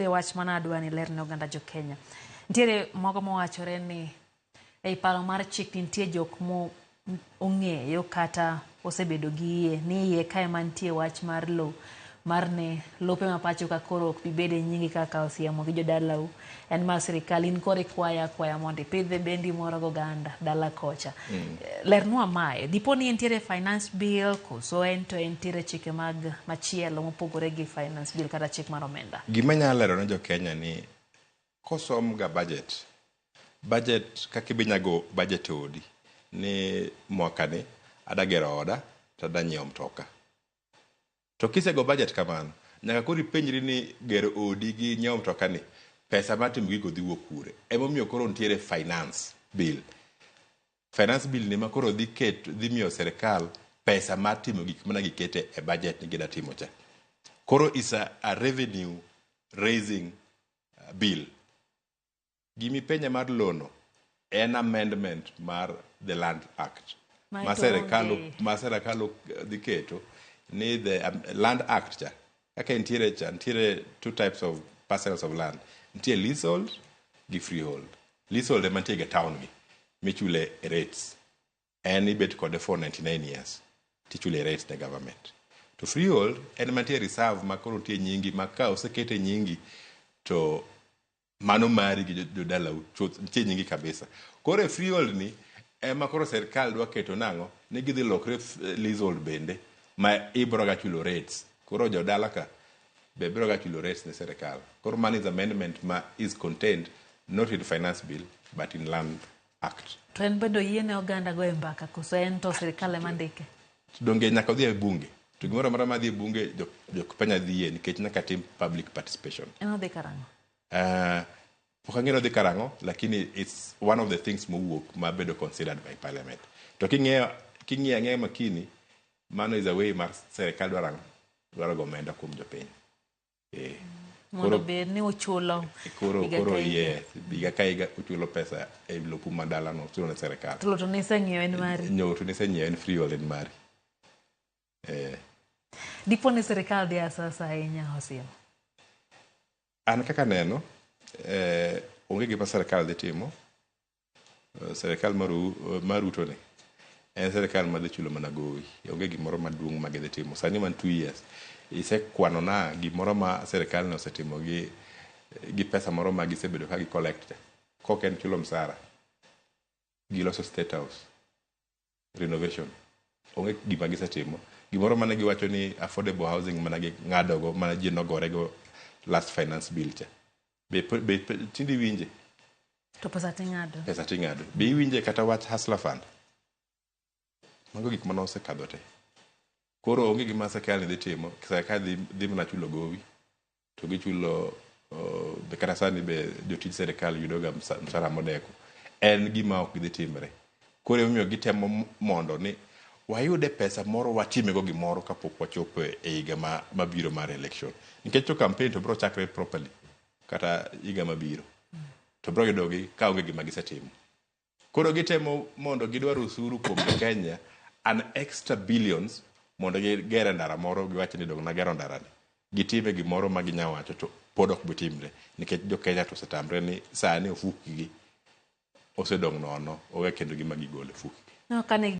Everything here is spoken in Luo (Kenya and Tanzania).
Wach mana adwa ni ler ne oganda jo Kenya. Nitiere moko mowachore ni ei paro mar chik nitie jok mo ong'eyo kata osebedo gi yie ni iye kae mantie wach mar lowo mar ne lope ma pacho ka koro ok bi bedo e nyingi kaka osiemo gi jodalau en mar sirikal in koro ikwaya akwaya mondo ipidhe bendi moro goganda dala kocha. Lernwa mae dipo ni entiere finance bill koso en to entiere chike mag machielo mopogore gi finance bill kata chik mar omenda. Gima nyalo lero ne jo Kenya ni kosom ga budget, budget kaka ibinyago budget e odi ni mwaka ni ada gero oda to ada nyiewo mtoka. To kisego budget kamano, nyaka koro ipenjri ni gero odi gi nyiewo mtoka ni pesa mar timo gigo dhi wuok kure. Emomiyo koro nitiere finance bill. Finance bill ni ma koro dhi ket dhi miyo sirikal pesa mar timo gik mane gikete e budget ni gida timo cha. Koro is a revenue raising bill. Gimipenja mar lono en amendment mar the Land Act Ma ma to sirikal onge. Ma sirikal dhi keto ni the Land Act cha kaka entiere cha, nitiere two types of parcels of land: nitie leasehold gi freehold. Leasehold ema nitie ga town gi michule rates, en ibet kode for 99 years tichule rates ne government. To freehold en mantie reserve ma koro nitie nyingi ma ka osekete nyingi to mano mari gi jodalau chuth, nitie nyingi kabisa. Koro e freehold ni ema koro sirikal dwa keto nang'o ni gidhi lokre leasehold bende ma ibro ga chulo rates. Koro jodala ka be biro ga chulo rates ne sirikal. Koro mano is amendment ma is contained not in finance bill but in Land Act. To en bende oyiene oganda goyo mbaka koso en to sirikal ema ndike? Donge nyaka odhi e bunge? To gimoro amora madhi e bunge jok penya dhiye nikech nyaka tim public participation. En odhi karang'o? Pok ang'eyo ni odhi karang'o, lakini it's one of the things mowuok mabedo considered by parliament. To king'iyo king'iyo ang'eya makini, mano is a way mar sirikal dwaro ang'o? Dwaro go omenda kuom jopiny. Mondo bed ni uchulo koro higa koro ka higa. Yes, higa ka higa uchulo pesa e lopu ma dalano, uchulo ne sirikal. To to niseng'iewo, en mari. Nyo to niseng'iewo, en freehold, en mari. Dipo ni sirikal dhi asasa ahinya, Osiemo? An kaka neno, onge gima sirikal dhi timo. Sirikal mar Ruto ni en sirikal madhi chulo mana gowi. Onge gimoro maduong' ma gidhi timo. Sani man 2 years. Isekwano na gimoro ma sirikal ne osetimo gi pesa moro ma gisebedo ka gi collect cha. Kok en chulo msara. Giloso State House. Renovation. Onge gima gisetimo. Gimoro mane giwacho ni affordable housing mana ging'adogo mana ji nogorego last finance bill cha. Be tinde iwinje? To pesa ting'ado. Pesa ting'ado. Be iwinje kata wach Hustler Fund? Mago gik mane osekadho te. Koro onge gima sirkal ni dhi timo. Sirkal dhi mana chulo gowi. To gichulo be kata sani be jotij sirkal yudo ga msara modeko. En gima ok dhi timre. Koro emomiyo gitemo mondo ni wayude pesa moro watimego gimoro kapok wachopo e higa mabiro mar election. Nikech to campaign to biro chakre properly kata higa mabiro. To biro yudogi ka onge gima gisetimo. Koro gitemo mondo gidwar osuru kuom jo Kenya an extra billions mondo gigere ndara moro giwach ni dong nagero ndara ni. Gitime gimoro ma ginya wacho to pod ok bitimre nikech jo Kenya to osetamre ni sani ofukgi osedong' nono, onge kendo gima gigolo e ofukgi. No, kane